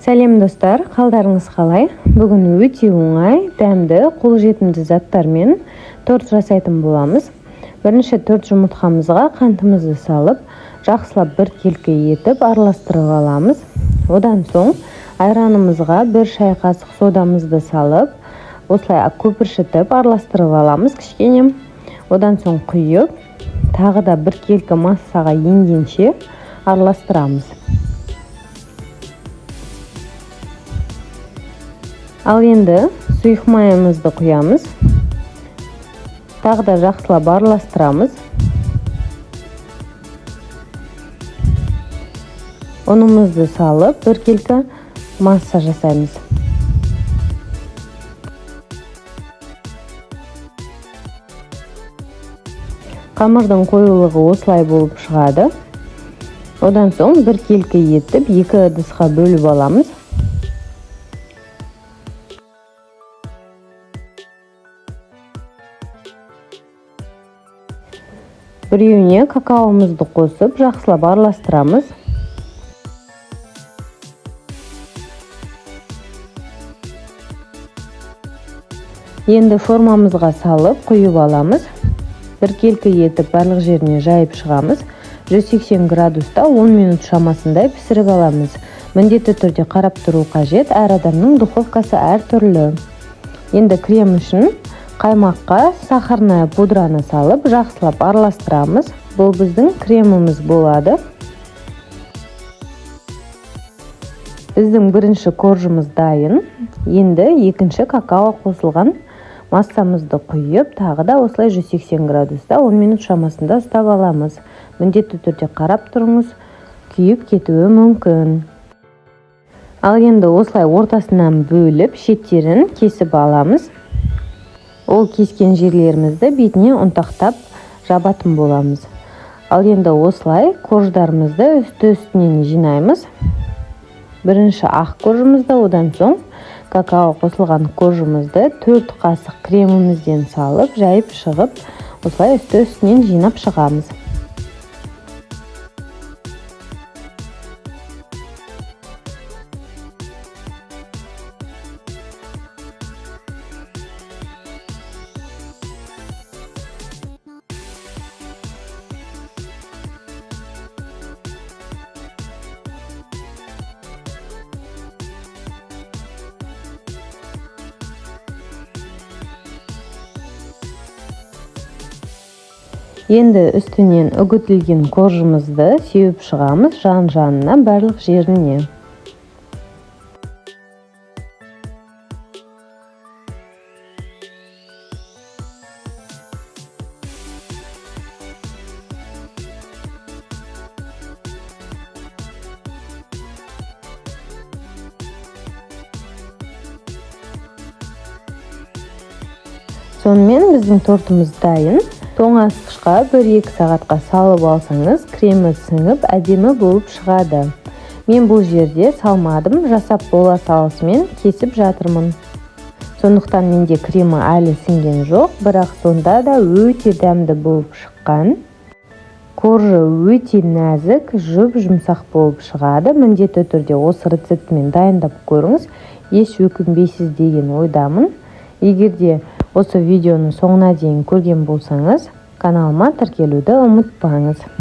Сәлем достар, қалдарыңыз қалай? Бүгін өте оңай, дәмді, қолжетімді заттармен торт жасайтын боламыз. Бірінші 4 жұмыртқамызға қантымызды салып, жақсылап біркелкі етіп араластырып аламыз. Одан соң айранымызға 1 шай қасық содамызды салып, осылай көпіршітіп араластырып аламыз кішкене. Одан соң құйып, тағы да біркелкі массаға енгенше араластырамыз. Ал енді сұйық майымызды құямыз. Тағы да жақсылап араластырамыз. Ұнымызды салып, біркелкі масса жасаймыз. Қамырдың қоюлығы осылай болып шығады. Одан соң біркелкі етіп, 2 ыдысқа бөліп аламыз. Біреуіне какаомызды қосып, жақсылап араластырамыз. Енді формамызға салып, құйып аламыз. Біркелкі етіп барлық жеріне жайып шығамыз. 180 градуста 10 минут шамасындай пісіріп аламыз. Міндетті түрде қарап тұру қажет, әр адамның духовкасы әртүрлі. Енді крем үшін қаймаққа сахарная пудраны салып, жақсылап араластырамыз. Бұл біздің креміміз болады. Біздің бірінші коржымыз дайын. Енді екінші какао қосылған массамызды құйып, тағы да осылай 180 градуста 10 минут шамасында ұстап аламыз. Міндетті түрде қарап тұрыңыз, күйіп кетуі мүмкін. Ал енді осылай ортасынан бөліп, шеттерін кесіп аламыз. Ол кескен жерлерімізді бетіне ұнтақтап жабатын боламыз. Ал енді осылай корждарымызды үсті-үстінен жинаймыз. Бірінші ақ коржымызды, одан соң какао қосылған коржымызды 4 қасық кремімізден салып, жайып шығып, осылай үсті-үстінен жинап шығамыз. Енді үстінен үгітілген коржымызды сеуіп шығамыз жан-жанына, барлық жеріне. Сонымен біздің тортымыз дайын. Тоңазытқышқа 1-2 сағатқа салып алсаңыз, кремі сіңіп, әдемі болып шығады. Мен бұл жерде салмадым, жасап бола салысымен кесіп жатырмын. Сондықтан менде кремі әлі сіңген жоқ, бірақ сонда да өте дәмді болып шыққан. Коржы өте нәзік, жұп-жұмсақ болып шығады. Міндетті түрде осы рецептімен дайындап көріңіз, еш өкінбейсіз деген ойдамын. Егер де осы видеоның соңына дейін көрген болсаңыз, каналыма тіркелуді ұмытпаңыз.